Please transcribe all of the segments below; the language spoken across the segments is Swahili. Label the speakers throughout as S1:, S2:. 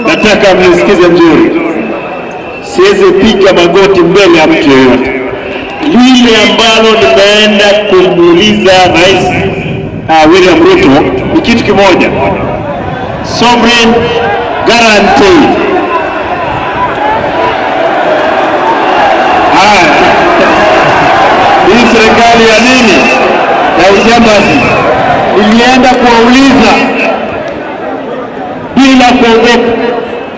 S1: Nataka mnisikize mzuri, siwezi piga magoti mbele ya mtu yeyote. Lile ambalo nimeenda kumuuliza Rais William Ruto ni kitu kimoja, sovereign guarantee. Haya, hii serikali ya nini ya ujambazi, nilienda kuwauliza bila kuogopa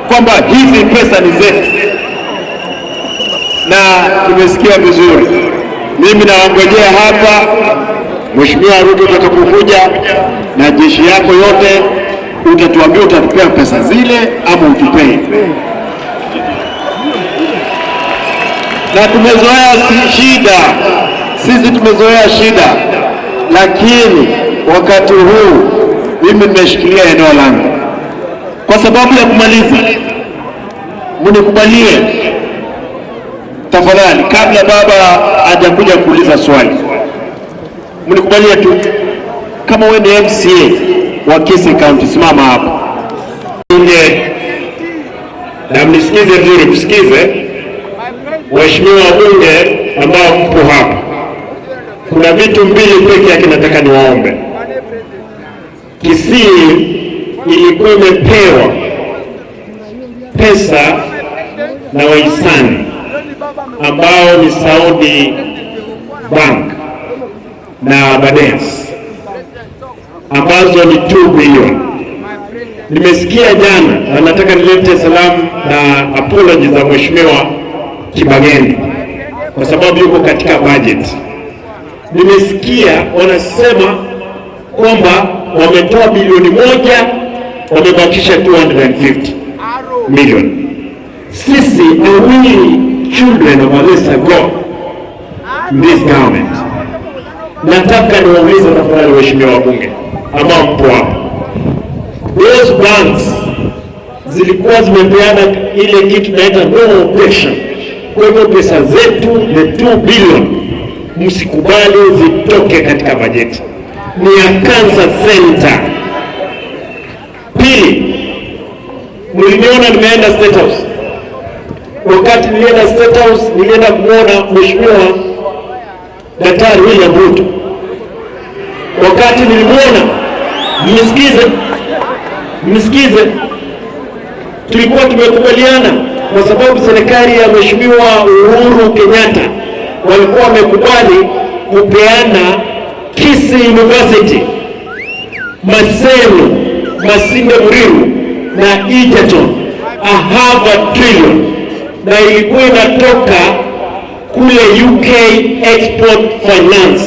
S1: kwamba hizi pesa ni zetu, na tumesikia vizuri. Mimi nawangojea hapa, Mheshimiwa Ruto, utakapokuja na jeshi yako yote, utatuambia utatupea pesa zile ama utupee. Na tumezoea shida, sisi tumezoea shida, lakini wakati huu mimi nimeshikilia eneo langu. Kwa sababu ya kumaliza, mnikubalie tafadhali, kabla baba hajakuja kuuliza swali, mnikubalie tu, kama wewe ni MCA wa Kisii County, simama hapa bunge na mnisikize vizuri, msikize waheshimiwa wabunge ambao mpo hapa. Kuna vitu mbili peke yake nataka niwaombe. Kisii ilikuwa imepewa pesa na wahisani ambao ni Saudi Bank na Aberdares ambazo ni 2 billion. Nimesikia jana na nataka nilete salamu na apology za Mheshimiwa Kibagendi kwa sababu yuko katika budget. Nimesikia wanasema kwamba wametoa bilioni 1, wamebakisha 250 million. Sisi, are we children of a lesser God in this government? Nataka niwaulize tafadhali, waheshimiwa wabunge ambao mpo hapa, those banks zilikuwa zimepeana ile kitu tunaita no objection. Kwa hivyo pesa zetu ni 2 billion, msikubali zitoke katika bajeti, ni ya cancer center. Pili, mliniona nimeenda State House. Wakati nilienda State House, nilienda kumwona Mheshimiwa Daktari William Ruto. Wakati nilimwona, mnisikize, mnisikize, tulikuwa tumekubaliana kwa sababu serikali ya Mheshimiwa Uhuru Kenyatta walikuwa wamekubali kupeana Kisii University, Maseno, Masinde Muliro na Egerton a half a trillion, na ilikuwa inatoka kule UK Export Finance.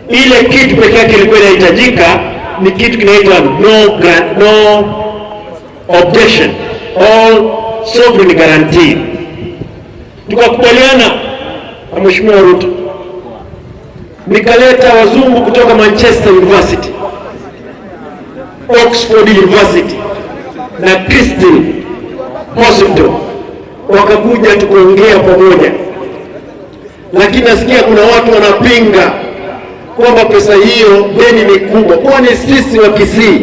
S1: Ile kitu pekee yake ilikuwa inahitajika ni kitu kinaitwa no grant, no objection all sovereign guarantee. Tukakubaliana na Mheshimiwa Ruto, nikaleta wazungu kutoka Manchester University, Oxford University na Christine Hospital, wakakuja tukaongea pamoja, lakini nasikia kuna watu wanapinga kwamba pesa hiyo deni ni kubwa. Kwani sisi wa Kisii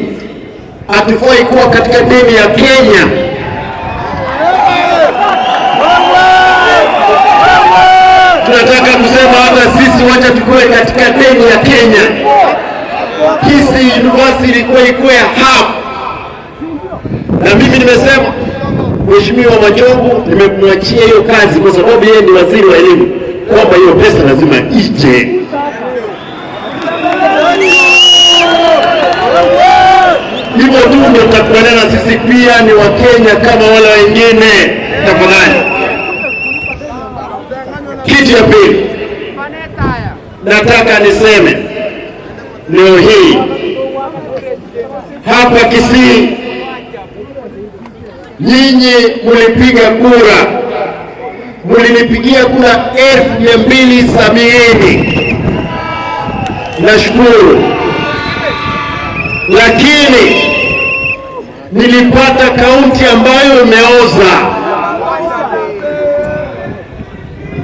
S1: hatufai kuwa katika deni ya Kenya? Tunataka kusema hata sisi wacha tukue katika deni ya Kenya. Kisii University ilikuwa ikuwe hub, na mimi nimesema Mheshimiwa Machogu nimemwachia hiyo kazi kwa sababu yeye ni waziri wa elimu, kwamba hiyo pesa lazima ije. Hivyo tu ndio tutakubaliana, sisi pia ni Wakenya kama wale wengine. Tafadhali. Kitu ya pili nataka niseme leo hii hapa Kisii, nyinyi mulipiga kura, mulinipigia kura 270,000. Nashukuru, lakini nilipata kaunti ambayo imeoza.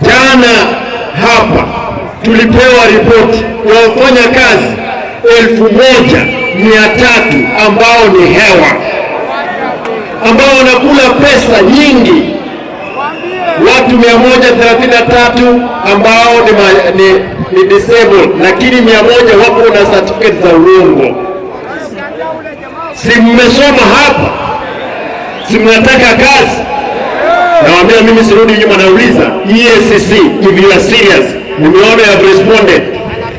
S1: Jana hapa tulipewa ripoti ya wafanya kazi 1,300 ambao ni hewa. ambao wanakula pesa nyingi, watu 133 ambao ni disabled, lakini 100 wako na certificate za uongo. Si mmesoma hapa? Si mnataka kazi? Nawaambia mimi sirudi nyuma, nauliza EACC, if you are serious, nimeona you have responded,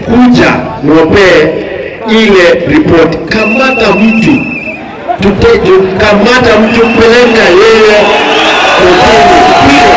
S1: kuja niwapee ile report. Kamata mtu kamata mtu, peleka yeye kotini.